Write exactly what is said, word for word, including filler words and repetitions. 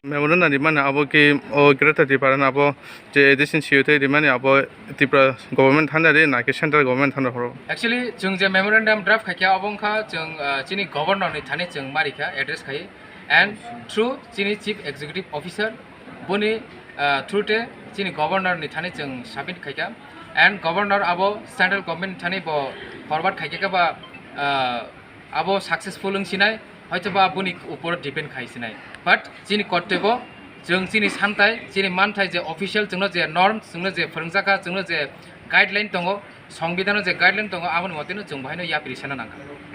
Memorandum rimani abo khe o Greater Tipraland abo je addition siyo tei rimani abo Tripura government thani ri na khe central government thani horo? Actually, chwng je memorandum draft khaikha, abo wngkha chwng, ah, chini governor ni thani chwng ma rikha, address khai, and through chini chief executive officer, boni, ah, through te chini governor ni thani chwng submit khaikha, and governor abo central government ni thani bo forward khaikha ba, ah, abo successful wng sinai, hoito ba boni upor depend khai sinai. But chini kortebo, chwng chini santai, chini manthai je official chwngno je norm, chwngno je phwrwngjakha, chwngno je guideline tongo, songbidhano je guideline tongo, aboni moteno chwng bahaino yapri sana nangkha.